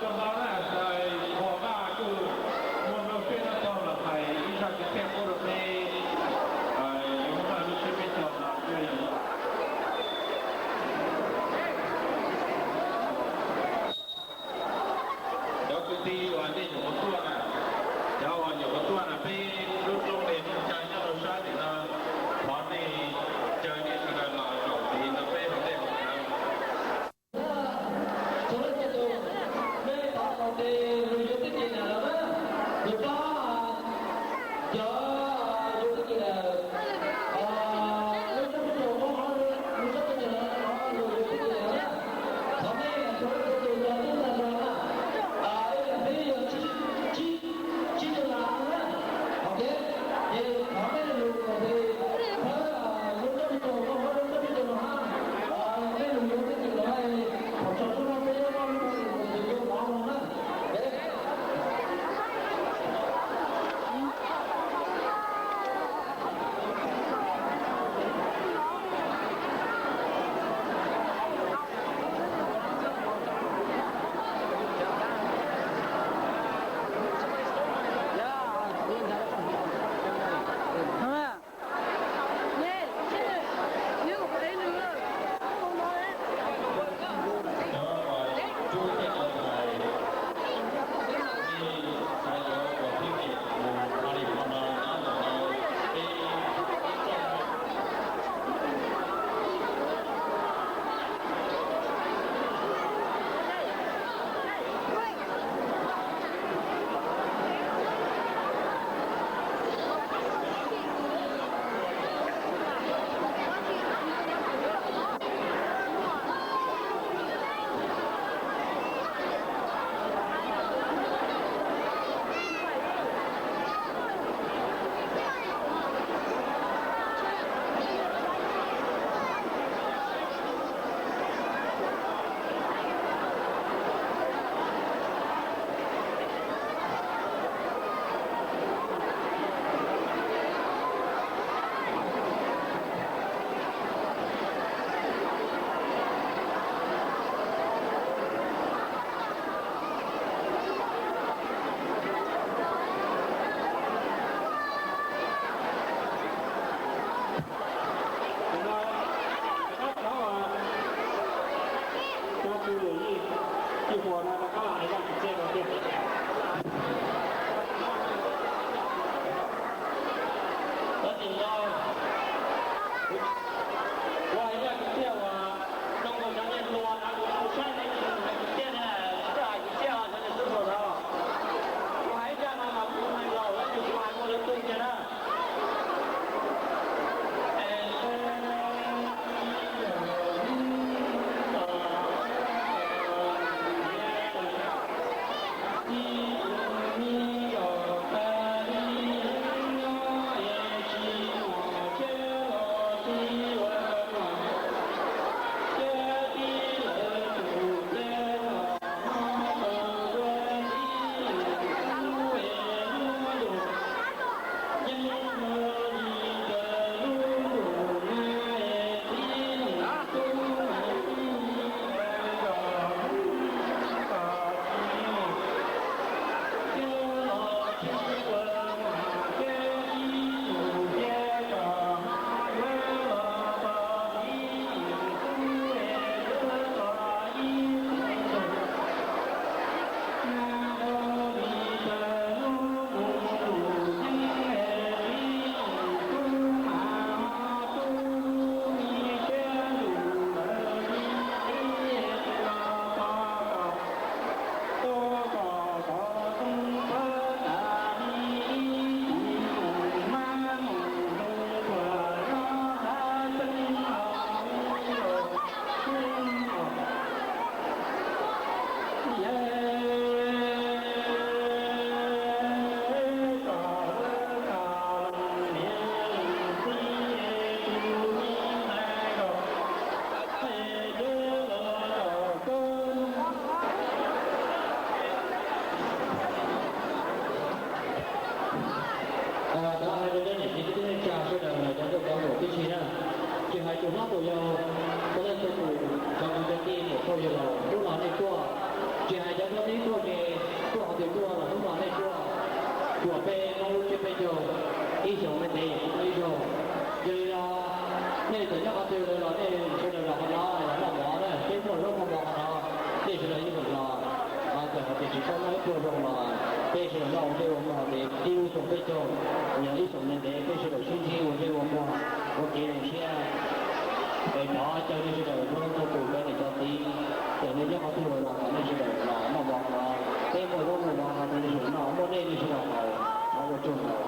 Cov no na, qhov no kuj muaj lub siab noj tau los hais ib zaj kwv txhiaj pub rau peb, yuav muab lub siab peb cov no. Cov kwv tij uas nej nyuam qhuav tuaj na, cov uas nyuam qhuav tuaj na, peb lub roob ne, lub caij nyob rau sab tim no, thov nej caw nej sawv daws los zaum tid rau peb hauv ntej hauv cawv. Tab sis no kuv hais ib zaj kwv txhiaj uas zoo nkaus cov niag hluas no kuv saib ne, hais kwv txhiaj ne, tsis txawj hais kwv txhiaj os cov niag tub hluas no. Kuv hais ib zaj no mas kuv hais laus tab sis kuv hais muaj lub ntuj kiag na. Tsis txhob muaj ib pluag zoo los peb sawv daws noj ua dej ua muag ces ib lub xyoo peb caug, yog ib xyoos ntev ntev peb sawv daws sib ntsib ua dej ua muag, ua kev zoo siab. Es thov caw nej sawv daws hnub tuaj pw cov niam cov txiv, ces nej nyob qhov twg los thov nej sawv daws los noj mov no, peb muaj zaub muaj mov no rau nej sawv daws noj, muaj dej nej sawv daws haus, thov ua tsaug ntau.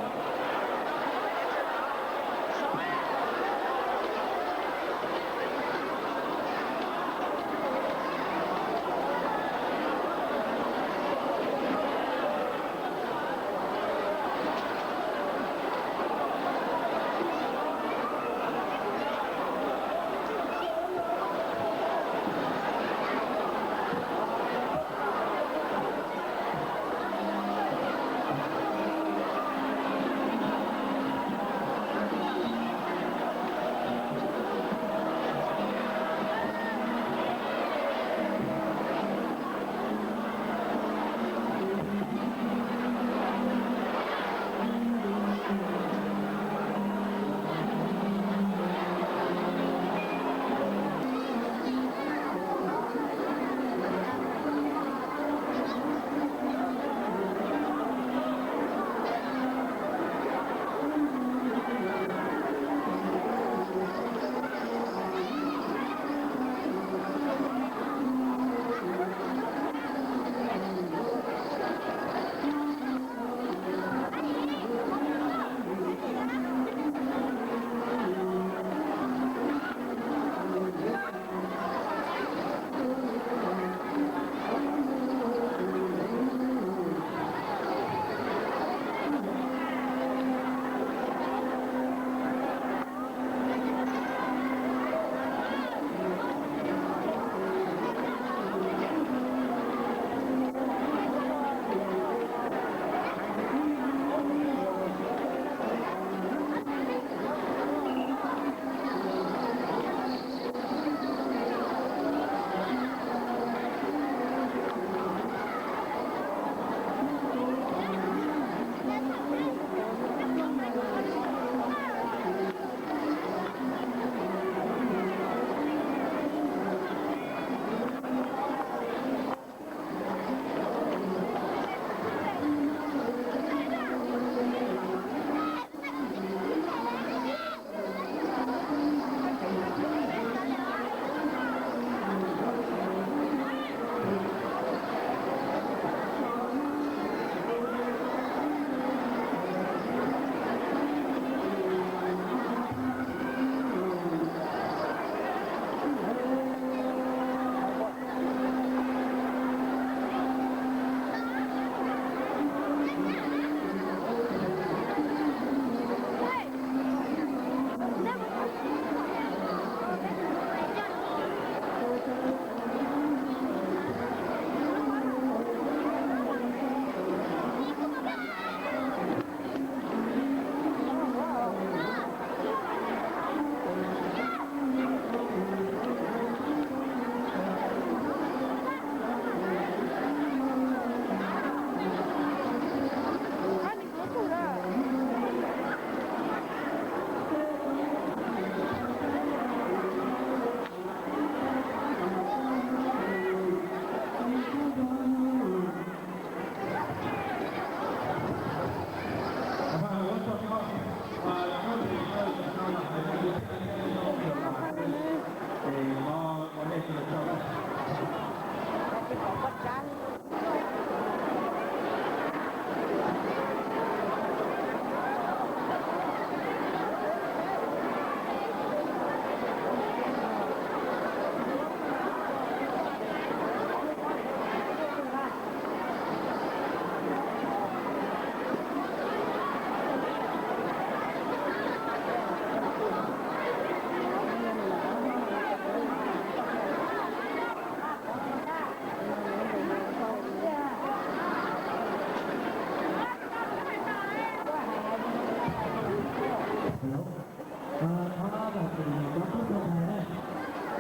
Thov zam txim cov tub rog ntxhais na,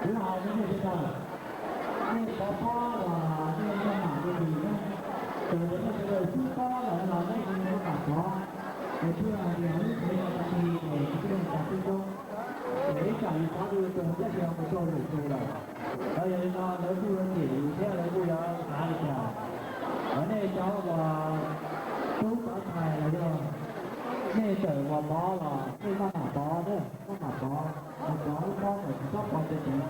kuv hais rau nej sawv daws, nej paub pob los nej coj mam rau yus na, txawm tias nej sawv daws twb paub lawm los nej yeej muab kam rov, es thiaj hais tias lub tsev no tag kis ces tsis txawj mus tas tub rog, ces ib tsam yus thov rau yus tus hlub tab sis ho mus rau lwm tus lawm. Los yog li no lawv kuj yuav cem yus thiab lawv kuj yuav xav li cas, lawv Pov los tej maj mam pov na, maj mam pov, pov lub pob kom tsis txhob pov ceev ceev,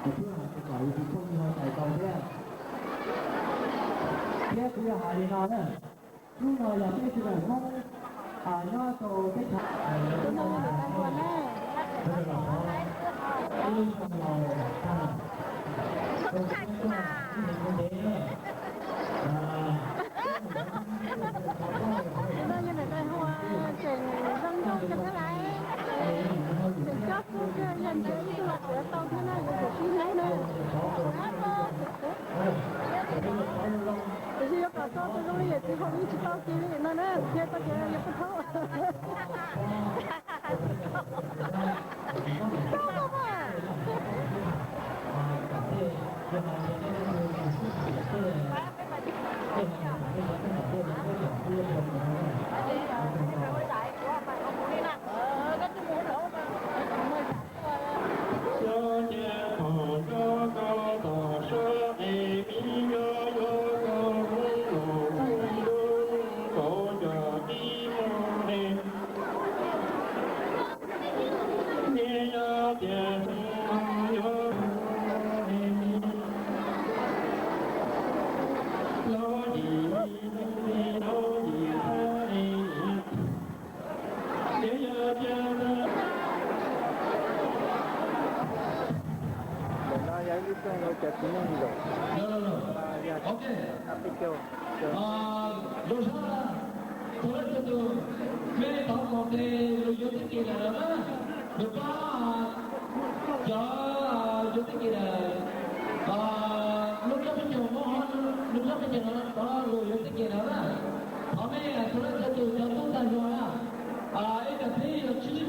es thiaj hais tias kom yus tus phooj ywg ho cais tau thiab. Thiab kuv yuav hais li no na, hnub no yog peb sawv daws Hmoob nyob rau teb chaws, tus no yog niam tais hluas ne, ib lub xyoo laus tag, rau peb tuaj ib hlis ntev na. Tus no yog niam tais hluas, tseem zoo nkauj kawg thiab lauj, tseem cob kub kawg, yog ntawd ib tug los tseem tau thiab na, yuav tsum sib hlub na. Tiam sis yuav kom tau tus zoo li yawm txiv Hauv Vib tsis tau kiag li no na, thiaj tau kiag yawg Paj Thaub. Cov cia pom nco koj tom sab es mi nco yuav koj hmoob los hmoob ntuj ntuj kaum cov tib muag ne. Nyias yog tias tsis yog ne, lub yim lub yim thab ne. Ntawm no yog ib lub rooj ua cov txiv neej nkaum, yog peb caug. Zoo sab, txhua leej txhua tus, mej thov kom tes lug yuav txuj kev lawm na, lug pab cov yuav txuj kev lawm, lub tsob peb caug Hmoob, lub tsob peb caug no thov lug yuav txuj kev lawm na. Thov mej txhua leej txhua tus cov tub tag hluas na, ib kas peb yog tsib.